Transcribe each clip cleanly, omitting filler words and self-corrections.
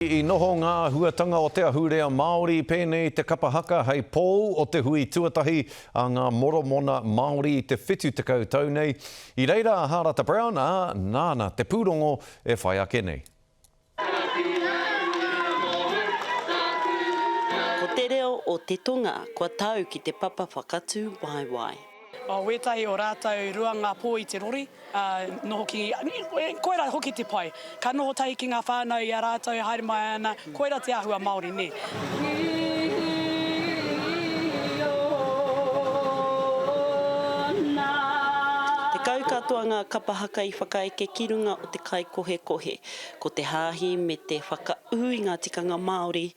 I noho ngā āhuatanga o te ahurea Māori pēnei te kapa haka hei pou o te hui tuatahi a ngā Moromona Māori i te 70 tau nei. I reira a Hārata Brown, ā, nāna te pūrongo e whai ake nei. Ko te reo o te tonga kua tau ki te papa whakatū waewae. O wētahi o rātou rua ngā pō i te rori. Ā, noho ki, koirā hoki te pai. Ka noho tahi ki ngā whānau i a rātou e haere mai ana, koirā te āhua Māori, nē. 10 katoa ngā kapa haka i whakaeke ki runga o te kaikohekohe. Ko te hāhi me te whakaū i ngā tikanga Māori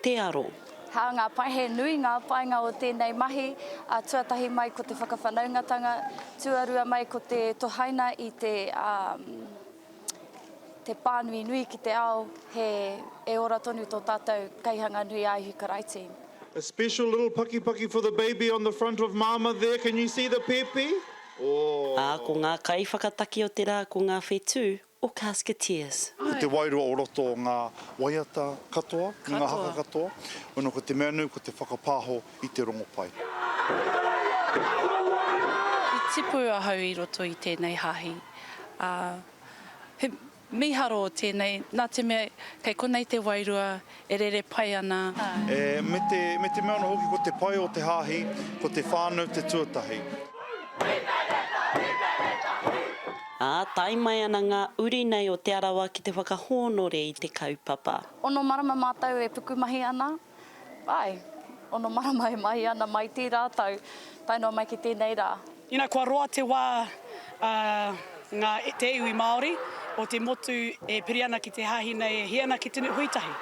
te aro. Hā ngā pai, he nui ngā painga o tēnei mahi, ā, tuatahi mai ko te whakawhanaungatanga, tuarua mai ko te tohaina i te, ā, te pānui nui ki te ao, he, e ora tonu tō tātou Kaihanga nui a Ihu Karaiti. A special little pakipaki for the baby on the front of mama there, can you see the pepi? Ooh. Ā, ko ngā kaiwhakataki o te rā ko ngā whetū o Casketeers. Ko te wairua o roto o ngā waiata katoa, me ngā haka katoa, ono ko te mea nui ko te whakapāho i te rongopai. I tipu ahau i roto i tēnei hāhi, ā, he mīharo tēnei, nā te mea kei konei te wairua e rere pai ana. E, me te, me te mea anō hoki ko te pai o te hāhi, ko te whānau te tuatahi. Ā, tae mai ana ngā uri nei o Te Arawa ki te whakahōnore i te kaupapa. Ono marama mātou e pukumahi ana, āe, ono marama e mahi ana mai tērā tau, tae noa mai ki tēnei rā. You know, kua roa te wā a ngā, te iwi Māori o te motu e piri ana ki te hāhi nei, e hī ana ki te hui tahi.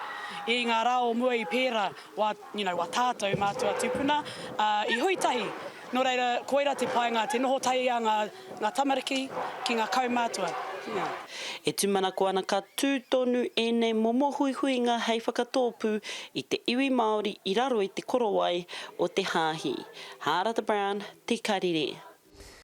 I ngā rā o mua i pērā, wā, you know, wā tātou mātua tūpuna, ā, i hui tahi. Nō reira, koirā te painga, te noho tahi a ngā, ngā tamariki ki ngā kaumātua. Yeah. E tūmanako ana ka tū tonu ēnei momo huihuinga hei whakatōpū i te iwi Māori i raro i te korowai o te hāhi. Hārata Brown, Te Karere.